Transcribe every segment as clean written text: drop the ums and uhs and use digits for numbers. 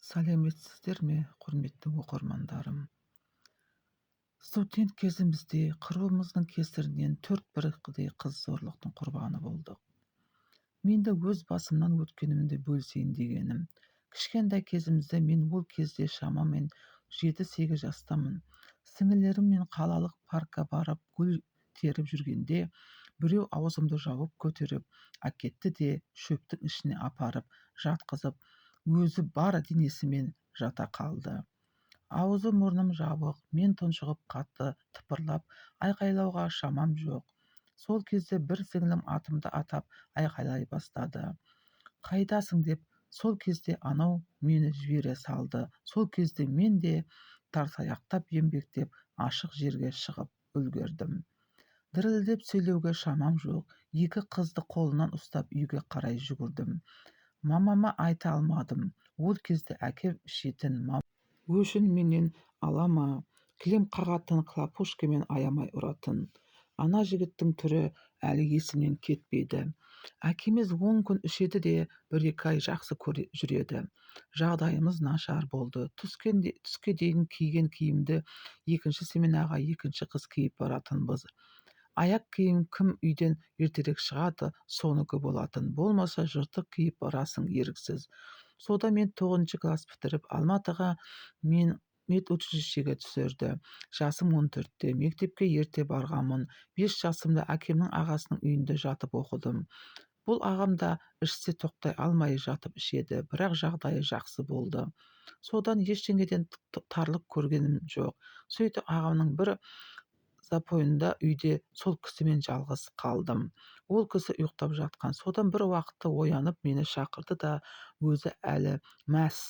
Сәлеметсіздер ме, құрметті оқырмандарым! Студент кезімізде құрбымыздың кесірінен төрт бірдей қыз зорлықтың құрбаны болдық. Мен де өз басымнан өткенімді бөлісейін дегенім. Кішкентай кезімізде, мен ол кезде шамамен 7-8 жастамын. Сіңілілеріммен қалалық паркке барып гүл теріп жүргенде, біреу аузымды жауып көтеріп әкетті де, шөптің ішіне апарып жатқызып, өзі бар денесімен жата қалды. Аузы мұрным жабық, мен тұншығып, қатты тыпырлап, айқайлауға шамам жоқ. Сол кезде бір сіңілім атымды атап айқайлай бастады, қайдасың деп. Сол кезде анау мені жібере салды. Сол кезде мен де тартаяқтап, еңбектеп ашық жерге шығып үлгердім. Дірілдеп, сөйлеуге шамам жоқ. Екі қызды қолынан ұстап, үйге қарай жүгірдім. Мамама айта алмадым. Ол кезде әкем ішетін. Өшін менен ала ма, кілем қағатын хлопушкамен аямай ұратын. Ана жігіттің түрі әлі есімнен кетпейді. Әкеміз 10 күн ішеді де, 1-2 ай жақсы жүреді. Жағдайымыз нашар болды. Түске дейін киген киімді екінші сменаға екінші қыз киіп баратынбыз. Аяқ киім кім үйден ертерек шығады, соныкі болатын, болмаса жыртық киіп барасың еріксіз. Содан мен тоғызыншы класс бітіріп, Алматыға мен медучилищеге түсірді. Жасым 14-те. Мектепке ерте барғанмын. 5 жасымда әкемнің ағасының үйінде жатып оқыдым. Бұл ағам да ішсе, тоқтай алмай жатып ішеді, бірақ жағдайы жақсы болды. Содан ештеңеден тарлық көргенім жоқ. Сөйтіп, ағамның бір запойында үйде сол кісімен жалғыз қалдым. Ол кісі ұйықтап жатқан. Содан бір уақытта оянып, мені шақырды да, өзі әлі мәс,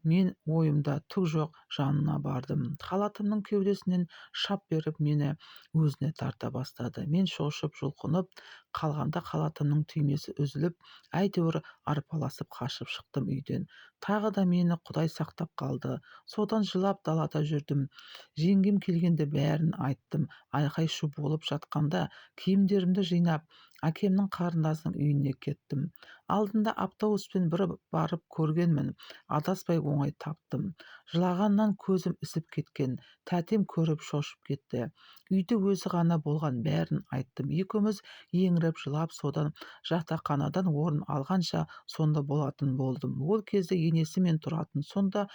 мен ойымда түк жоқ, жанына бардым. Халатымның кеудесінен шап беріп, мені өзіне тарта бастады. Мен шошып, жұлқынып қалғанда халатымның түймесі үзіліп, әйтеуір арпалысып қашып шықтым үйден. Тағы да мені Құдай сақтап қалды. Содан жылап далада жүрдім. Жеңгем келгенде бәрін айттым. Айқай-шу болып жатқанда киімдерімді жинап, әкемнің қарындасының үйіне кеттім. Алдында автобуспен бір барып көргенмін, адаспай оңай таптым. Жылағаннан көзім ісіп кеткен. Тәтем көріп, шошып кетті. Үйде өзі ғана болған. Бәрін айттым. Екеуміз еңіреп жылап, содан жатақханадан орын алғанша сонда болатын болдым. Ол кезде енесімен тұратын. Сонда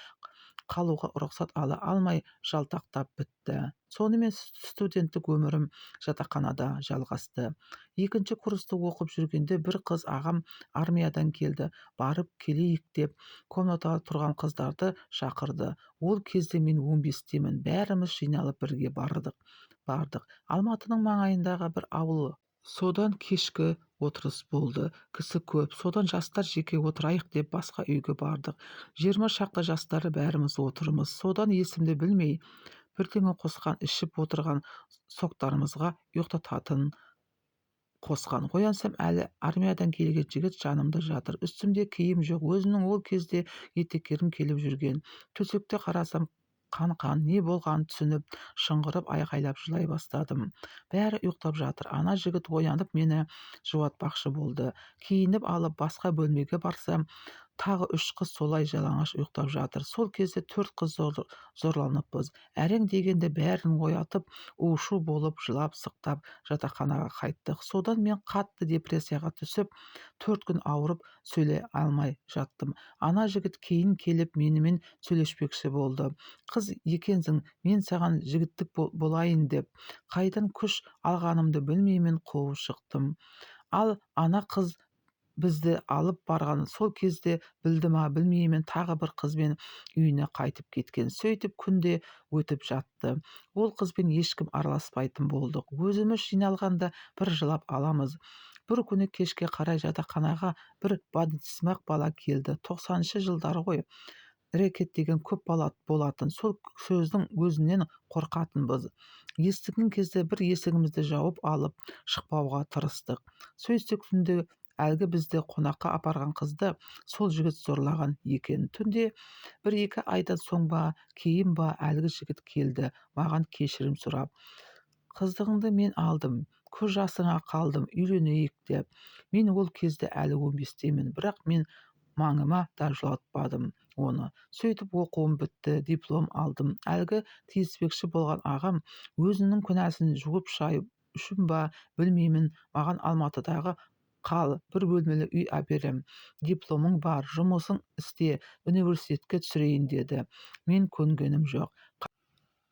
қалуға рұқсат ала алмай жалтақтап бітті. Сонымен студенттік өмірім жатақханада жалғасты. Екінші курста оқып жүргенде бір қыз ағам армиядан келді, барып келейік деп, комнатада тұрған қыздарды шақырды. Ол кезде мен 15-темін. Бәріміз жиналып бірге бардық. Алматының маңайындағы бір ауыл. Содан кешкі отырыс болды. Кісі көп. Содан жастар жеке отырайық деп, басқа үйге бардық. 20 шақты жастар бәріміз отырмыз. Содан есімді білмей, бірдеңе қосқан, ішіп отырған соктарымызға ұйықтататын қосқан. Оянсам, әлі армиядан келген жігіт жанымда жатыр. Үстімде киім жоқ. Өзімнің ол кезде етеккірім келіп жүрген. Төсекте қарасам, қан-қан. Не болғанын түсініп, шыңғырып айқайлап жылай бастадым. Бәрі ұйықтап жатыр. Ана жігіт оянып, мені жұбатпақшы болды. Киініп алып, басқа бөлмеге барсам, тағы үш қыз солай жалаңаш ұйықтап жатыр. Сол кезде төрт қыз зорланыппыз. Әрең дегенде бәрін оятып, у-шу болып жылап-сықтап жатақханаға қайттық. Содан мен қатты депрессияға түсіп, 4 күн ауырып, сөйлей алмай жаттым. Ана жігіт кейін келіп, менімен сөйлеспекші болды. Қыз екенсің, мен саған жігіттік болайын деп. Қайдан күш алғанымды білмеймін, қуып шықтым. Ал ана қыз бізді алып барған сол кезде білді ма, білмеймін, тағы бір қызбен үйіне қайтып кеткен. Сөйтіп күнде өтіп жатты. Ол қызбен ешкім араласпайтын болдық. Өзіміз жиналғанда бір жылап аламыз. Бір күні кешке қарай жатақханаға бір бандитсымақ бала келді. 90-жылдары ғой, рэкет деген көп бала болатын. Сол сөздің өзінен қорқатынбыз. Естіген кезде бір есігімізді жауып алып, шықпауға тырыстық. Сөйтсек, түнде әлгі бізді қонаққа апарған қызды сол жігіт зорлаған екен. Түнде 1-2 айдан соң ба, кейін ба, әлгі жігіт келді маған кешірім сұрап. Қыздығыңды мен алдым, көз жасыңа қалдым, үйленейік деп. Мен ол кезде әлі 15-темін, бірақ мен маңыма да жолатпадым. оны. Сөйтіп оқуым бітті, диплом алдым. Әлгі тиіспекші болған ағам өзінің күнәсін жуып шайып үшін ба, білмеймін, маған Алматыдағы қал, бір бөлмелі үй әперем, дипломың бар, жұмысың істе, университетке түсірейін деді. Мен көнгенім жоқ.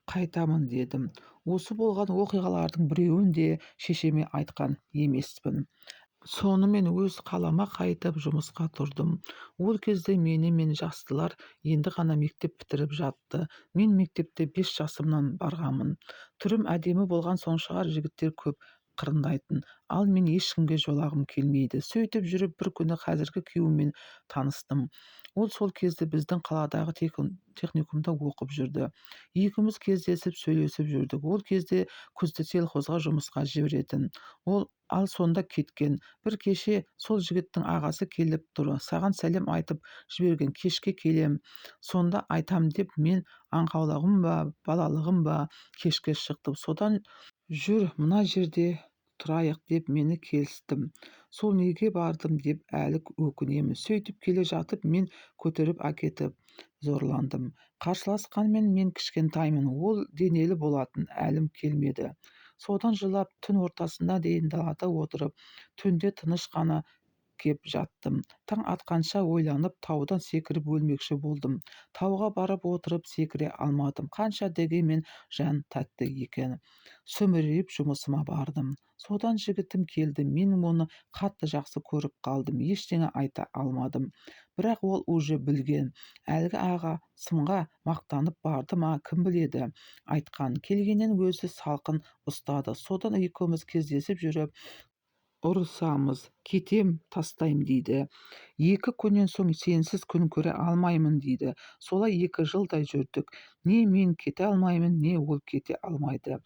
Қайтамын дедім. Осы болған оқиғалардың біреуін де шешеме айтқан емеспін. Сонымен өз қалама қайтып жұмысқа тұрдым. Ол кезде менімен жастылар енді ғана мектеп бітіріп жатты. Мен мектепте 5 жасымнан барғанмын. Түрім әдемі болған соң шығар, жігіттер көп қырындайтын. Ал мен ешкімге жолағым келмейді. Сөйтіп жүріп бір күні қазіргі күйеуіммен таныстым. Ол сол кезде біздің қаладағы техникумда оқып жүрді. Екеуміз кездесіп сөйлесіп жүрдік. Ол кезде күзде сельхозға жұмысқа жіберетін. Ол ал сонда кеткен. Бір кеше сол жігіттің ағасы келіп тұр. Саған сәлем айтып жіберген, кешке келем. Сонда айтам деп мен аңқаулығым ба, балалығым ба, кешке шықтым. Содан жүр, мына жерде тұрайық деп мені келістім. Сол неге бардым деп әлі өкінемін. Сөйтіп келе жатып мен көтеріп әкетіп зорландым. Қарсыласқанмен мен кішкентаймын, ол денелі болатын, әлім келмеді. Содан жылап түн ортасына дейін далада отырып, түнде тыныш қана кеп жаттым. Таң атқанша ойланып, таудан секіріп өлмекші болдым. Тауға барып отырып секіре алмадым. Қанша дегенмен жан тәтті екен. Сүмірейіп жұмысыма бардым. Содан жігітім келді. Мен оны қатты жақсы көріп қалдым. Ештеңе айта алмадым. Бірақ ол уже білген. Әлгі аға сымға мақтанып барды ма, кім біледі. Айтқан. Келгеннен өзі салқын ұстады. Содан екеуміз кездесіп жүріп ұрысамыз, кетем, тастайым дейді. 2 күннен соң сенсіз күн көре алмаймын дейді. Солай 2 жылдай жүрдік. Не мен кете алмаймын, не ол кете алмайды.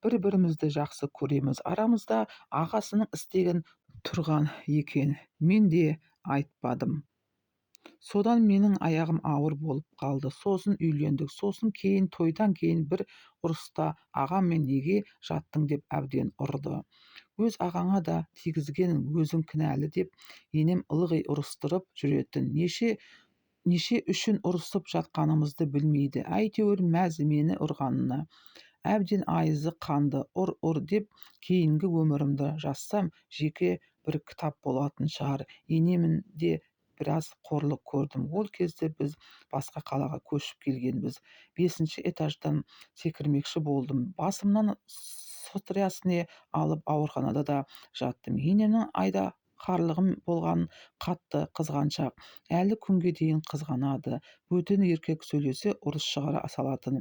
Бір-бірімізді жақсы көреміз. Арамызда ағасының істеген тұрған екен. Мен де айтпадым. Содан менің аяғым ауыр болып қалды. Сосын үйлендік. Сосын кейін тойдан кейін бір ұрыста ағаммен неге жаттың деп әбден ұрды. Өз ағаңа да тигізген өзің кінәлі деп енем ылғи ұрыстырып жүретін. Неше үшін ұрысып жатқанымызды білмейді. Әйтеуір мәз мені ұрғанына. Әбден айызы қанды, ұр-ұр деп кейінгі өмірімді жазсам, жеке бір кітап болатын шығар. Енемін де біраз қорлық көрдім. Ол кезде біз басқа қалаға көшіп келгенбіз. 5-ші этаждан секірмекші болдым. Басымнан сотрясение алып ауруханада да жаттым. Енемнің айда қарлығым болған қатты қызғаншақ. Әлі күнге дейін қызғанады. Бөтен еркек сөйлесе ұрыс шығара салатын.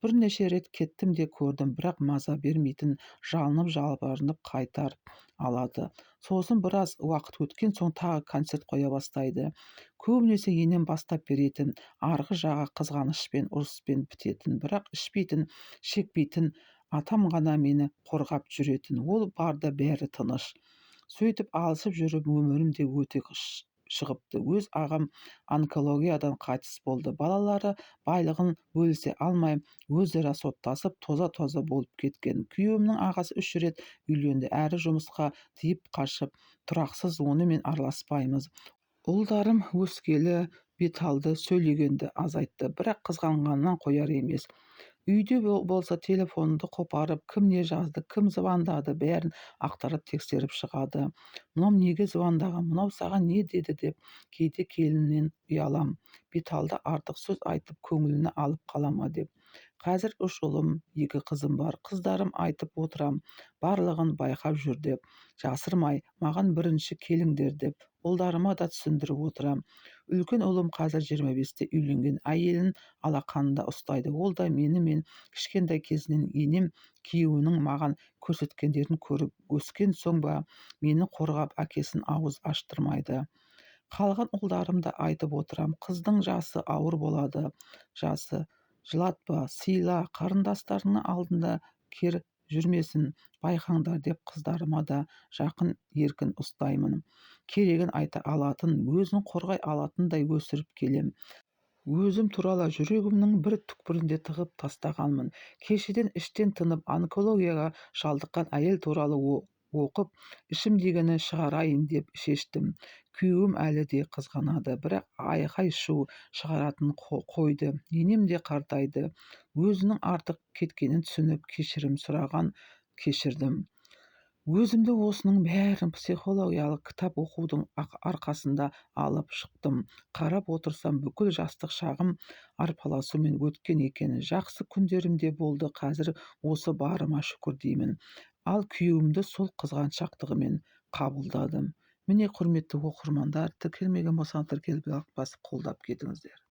Бірнеше рет кеттім де көрдім, бірақ маза бермейтін, жалынып жалбарынып қайтар алады. Сосын біраз уақыт өткен соң тағы концерт қоя бастайды. Көбінесе енем бастап беретін, арғы жағы қызғанышпен, ұрыспен бітетін, бірақ ішпейтін, шекпейтін атам ғана мені қорғап жүретін. Ол барда бәрі тыныш. Сөйтіп алысып жүріп өмірім де өте шығыпты. Өз ағам онкологиядан қайтыс болды. Балалары байлығын бөлісе алмай, өзара соттасып, тоза-тоза болып кеткен. Күйеуімнің ағасы 3 рет үйленді. Әрі жұмысқа тиіп қашып, тұрақсыз, онымен араласпаймыз. Ұлдарым өскелі беталды сөйлегенді азайтты, бірақ қызғанғаннан қояр емес. Үйде болса телефонды қопарып, кім не жазды, кім звондады, бәрін ақтарып тексеріп шығады. Мынау неге звондаған, мынау саған не деді деп кейде келіннен ұялам. Беталды артық сөз айтып көңіліне алып қалама деп. Қазір 3 ұлым, 2 қызым бар. Қыздарым айтып отырам, барлығын байқап жүр деп. Жасырмай, маған бірінші келіңдер деп. Ұлдарыма да түсіндіріп отырам. Үлкен ұлым қазір 25-те үйленген, әйелін алақанында ұстайды. Ол да менімен кішкентай кезінен енем күйеуінің маған көрсеткендерін көріп өскен соң ба, мені қорғап әкесін ауыз аштырмайды. Қалған ұлдарым да айтып отырам, қыздың жасы ауыр болады, жасы жылатпа, сыйла, қарындастарының алдында кер жүрмесін, байқаңдар деп қыздарыма да жақын еркін ұстаймын. Керегін айта алатын, өзін қорғай алатындай өсіріп келем. Өзім туралы жүрегімнің бір түкпірінде тығып тастағанмын. Кешеден іштен тынып онкологияға шалдыққан әйел туралы оқып, ішімдегіні шығарайын деп шештім. Күйеуім әлі де қызғанады, бірақ айқай-шу шығаратынын қойды. Енем де қартайды. Өзінің артық кеткенін түсініп, кешірім сұраған, кешірдім. Өзімді осының бәрін психологиялық кітап оқудың арқасында алып шықтым. Қарап отырсам, бүкіл жастық шағым арпалысумен өткен екен. Жақсы күндерім де болды, қазір осы барыма шүкір деймін. Ал күйеуімді сол қызғаншақтығымен қабылдадым. Міне, құрметті оқырмандар, тіркелмеген болсаң, тіркеліп, лайк басып, қолдап кетіңіздер.